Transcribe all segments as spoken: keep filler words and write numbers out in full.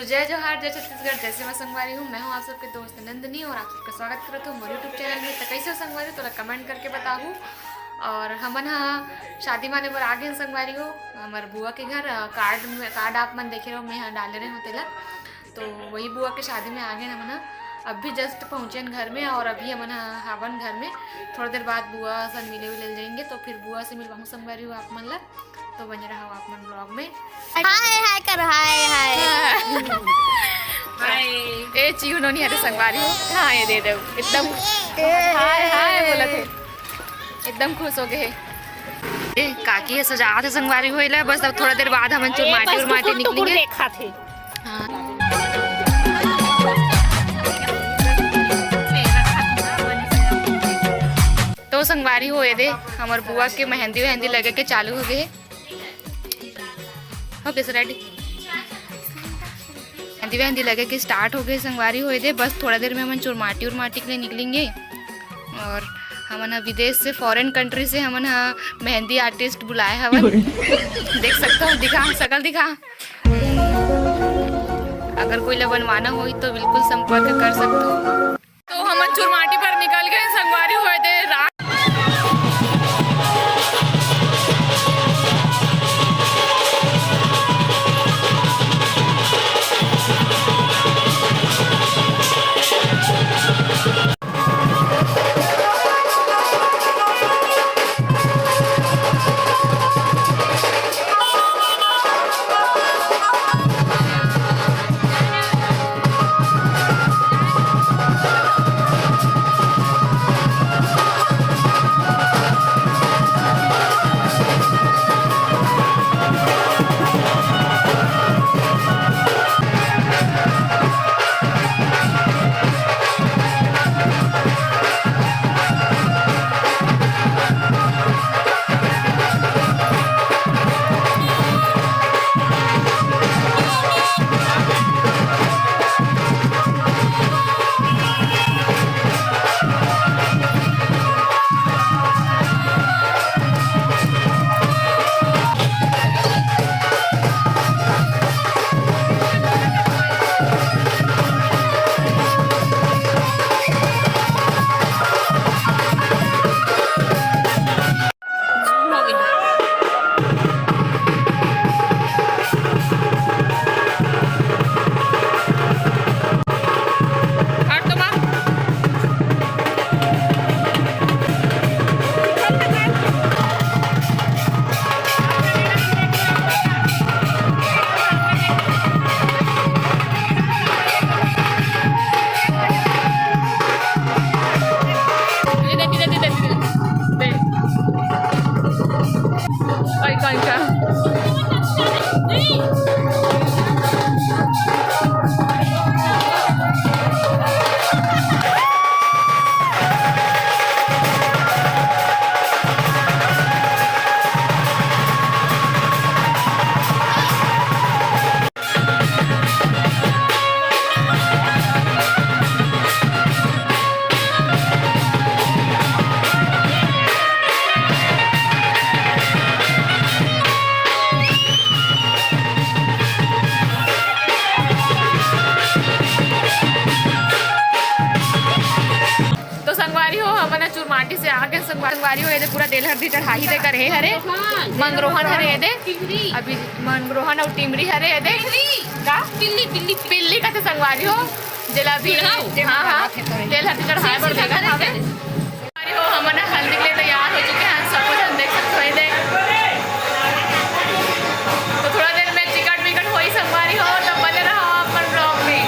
जय जोहार, जय छत्तीसगढ़, जय सेवा संगवारी हो। मैं हूँ आप सबके दोस्त नंदिनी और आप सबका स्वागत करत हूँ मोर YouTube चैनल में। तो कैसे हो संगवारी, थोड़ा कमेंट करके बताहू। और हमन हा शादी माने बर आ गए संगवारी हो, हमर बुआ के घर। अ, कार्ड में, कार्ड आप मन देखे रहो, मैं हा डाले रहे हूँ तेला। तो वही बुआ के शादी में आ गए हमन हा। अभी जस्ट पहुँचे घर में और अभी हमन हा हावन घर में। थोड़ा देर बाद बुआ से मिले उले जाएंगे, तो फिर बुआ से मिलवाऊँ संगवारी हो आप मन ला। तो बने रहो आप मन ब्लॉग में। हाय हाय कर, हाय हाय। हाय। ए चीहू नोनी हरे संगवारी हो। हाँ, ये दे दे एकदम। हाय हाय बोलत हे, एकदम खुश हो गए हे। ए, काकी हे सजात हे संगवारी हो एला। बस अब थोड़ा देर बाद हमन चुरमाटी उरमाटी निकलेंगे। देखा थे। हाँ। तो संगवारी हो एदे, हमर बुआ के मेहंदी वेहंदी लगे के चालू हो गए हे। हो गए रेडी? मेहंदी वेहंदी लगे के स्टार्ट हो गए संगवारी हो एदे। बस थोड़ा देर में हमन चुरमाटी उरमाटी के लिए निकलेंगे। और हमन ह विदेश से, फॉरेन कंट्री से हमन ह मेहंदी आर्टिस्ट बुलाए हवन। देख सकते हो, दिखा, शकल दिखा। अगर कोई ला बनवाना होई तो बिल्कुल संपर्क कर सकते हो। तो हमन चुरमाटी पर निकल गए संगवारी हो एदे रात। तो संगवारी हो, हमन ह चुरमाटी से आके संगवारी हो, एदे पूरा तेल हरदी चढ़ाही दे करे हरे। मंगरोहन हरे एदे। अभी मंगरोहन अउ टिमरी हरे एदे। का? पिल्ली, पिल्ली। पिल्ली कथे संगवारी हो। जेला अभी, हाँ, हाँ। तेल हरदी चढ़ाए बर देगा हवे। संगवारी हो, हमन ह हल्दी के लिए तैयार हो चुके हैं। सब कुछ हम देख सकते हो, ये देख। तो थोड़ा देर में चिकट विकट होई संगवारी हो, तो बने रहो अपन ब्लॉग में।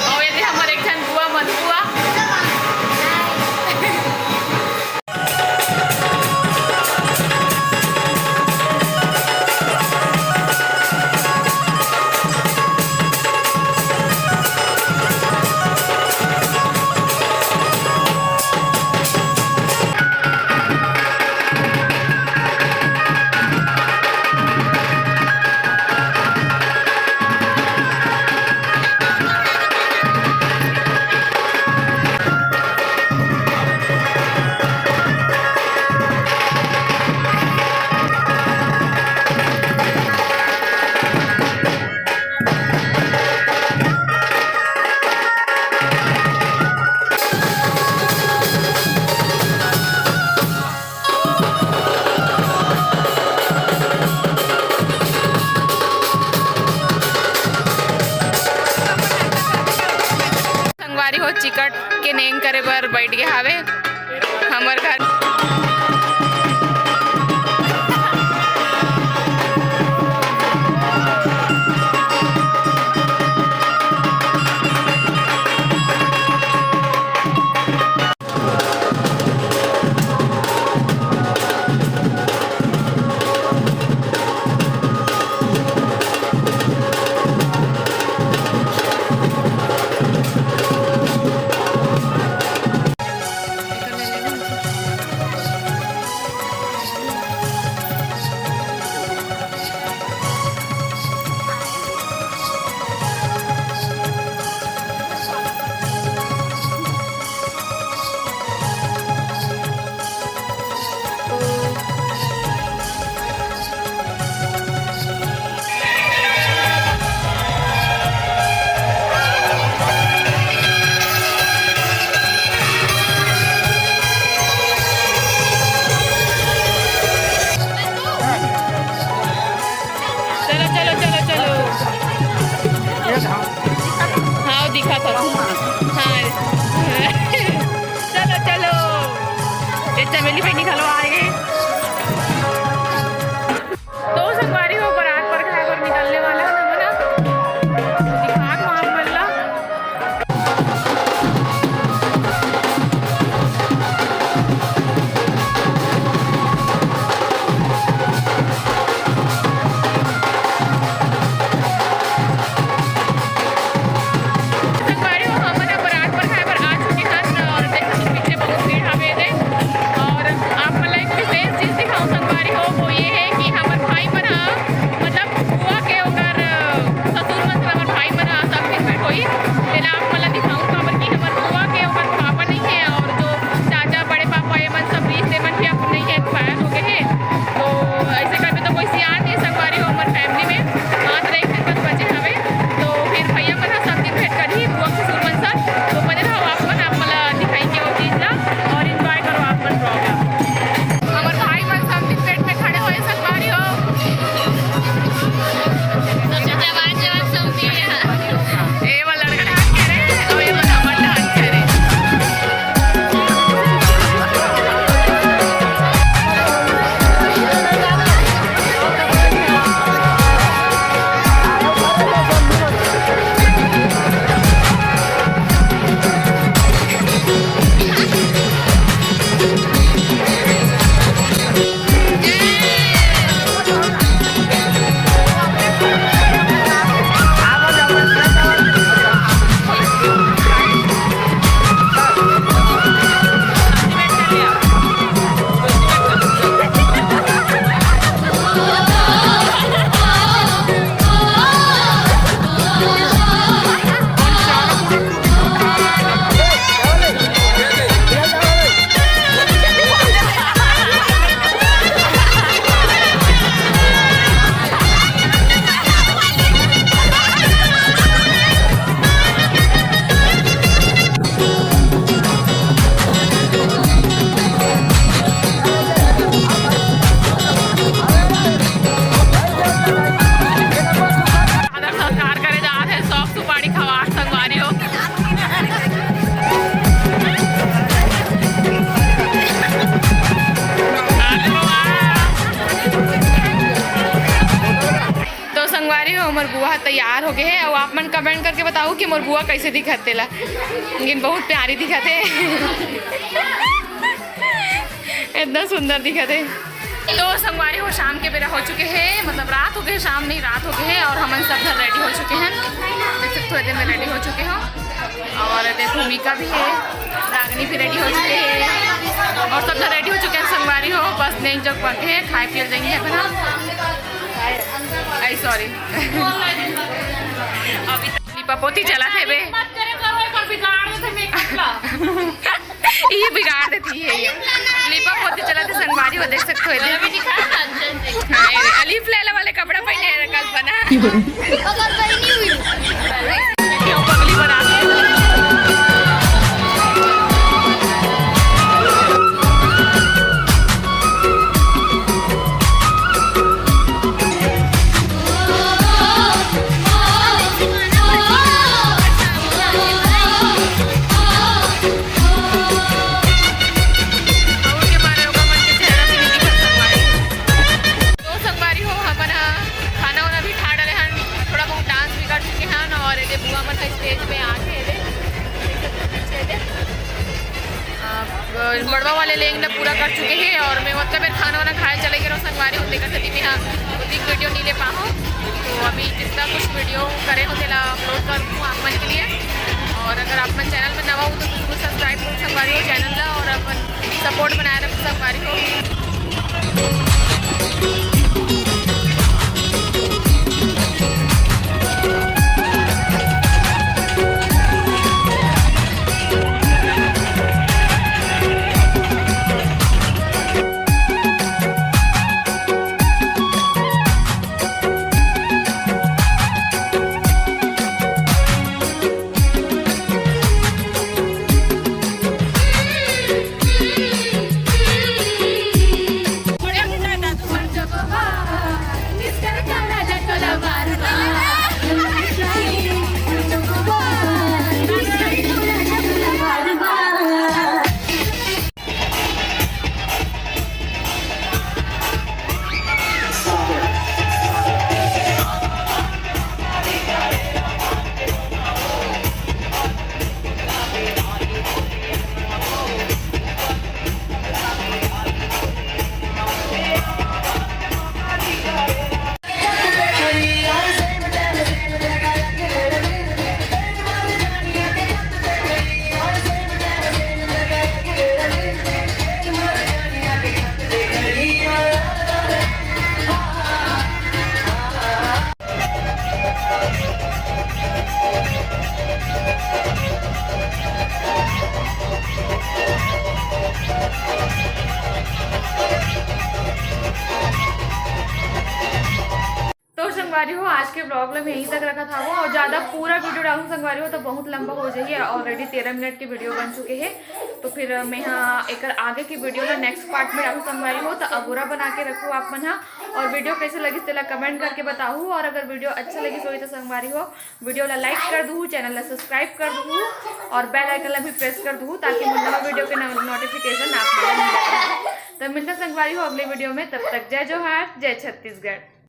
और ये दे हमर एक झन बुआ, मन बुआ। करे बर बैठ गे हावे हमर घर। चलो, चलो, चलो, चलो। हाँ, दिखा था। हाँ। चलो, चलो। ये चमेली बहिनी घलो आ गे। तो संगवारी हो, बरात परघाय बर निकलने वाला है हमन ह। दिखात हूँ आप मन ला। संगवारी हो, हमन ह बरात परघाय बर आ चुके हन और देखत हन पीछे बहुत भीड़ हावे दे। और आप मन ला एक विशेष चीज दिखाऊं संगवारी हो, वो ये है कि हमर भाई मन ह, मतलब बुआ के ओकर, अ, ससुर मन से हमर भाई मन ह सब दिन भेंट होई। तेला आप मन ला दिखाऊं, काबर कि हमर बुआ के ओकर पापा नहीं है और जो चाचा, बड़े पापा, ये मन सब रहिस, ते मन भी अब नहीं है, expire हो गए हैं। तो ऐसे करबे तो कोई सियान नहीं संगवारी हो हमर family में, मात्र एक दिन बस बचे हवे। तो फिर भैया मन ह सब दिन भेंट करही बुआ ससुर मन सन। तो बने रहो आप मन, आप मन ला दिखाई के वो चीज ला और enjoy करो आप मन vlog ला। हमर भाई मन सब दिन भेंट में खड़े होए संगवारी हो। सबसे जवान जवान समधी है। ए वो लड़का dance करे और ये वो हमर dance करे। आदर सत्कार करे जात हे, सौंफ सुपारी खवात संगवारी हो। तो संगवारी हो, हमर बुआ तैयार हो गए हे। अउ आप मन comment करके बताओ कि मोर बुआ कैसे दिखत तेला, लेकिन बहुत प्यारी दिखत हे। इतना सुंदर दिखत हे। तो संगवारी हो, शाम के बेरा हो चुके हे, मतलब रात हो गए, शाम नहीं, रात हो गए हे और हमन सब झन ready हो चुके हैं। देख सकते हो, इधर में ready हो चुके हो। और देखो, भूमिका भी है, रागनी भी ready हो चुके हैं और सब झन ready हो चुके हैं संगवारी हो। बस नहीं, जब बचे हैं, खाए पिए जाएंगे अपना। आई sorry। अभी तक लीपा पोती चला थे बे। मत करे करो, एक बार बिगाड़ देते makeup ला। ये बिगाड़ देती है ये। लीपा पोती चला थे संगवारी, वो देख सकते हो इधर। अभी दिखा ना, अंचल जी। हाँ, ये अलीफ लैला वाले कपड़ा पहने है कल्पना। अगर बहनी हुई। क्यों पगली बना दी? वीडियो नहीं ले पाहूँ, तो अभी जितना कुछ वीडियो करे हो तेला अपलोड कर दूँ आप मन के लिए। और अगर आप मन चैनल में नवा हो तो बिल्कुल सब्सक्राइब करो संगवारी हो चैनल ला, और अपन सपोर्ट बनाए रखो संगवारी हो। तो संगवारी हो, आज के ब्लॉग ला मैं यहीं तक रखत हवं और ज़्यादा पूरा वीडियो डालूँ संगवारी हो तो बहुत लंबा हो जाही। ऑलरेडी तेरह मिनट के वीडियो बन चुके हैं, तो फिर मैं हाँ एकर आगे की वीडियो ला नेक्स्ट पार्ट में डालूँ संगवारी हो। तो अगोरा बना के रखो आप मन हा, और वीडियो कैसे लगिस तेला कमेंट करके बताहू, और अगर वीडियो अच्छा लगिस होही तो संगवारी हो वीडियो ला लाइक कर दूहू, चैनल ला सब्सक्राइब कर दूहू और बेल आइकन ला भी प्रेस कर दूहू, ताकि मोर नवा वीडियो के नोटिफिकेशन आप मन ला मिलत रहे। तो मिलता संगवारी हो अगले वीडियो में, तब तक जय जोहार, जय छत्तीसगढ़।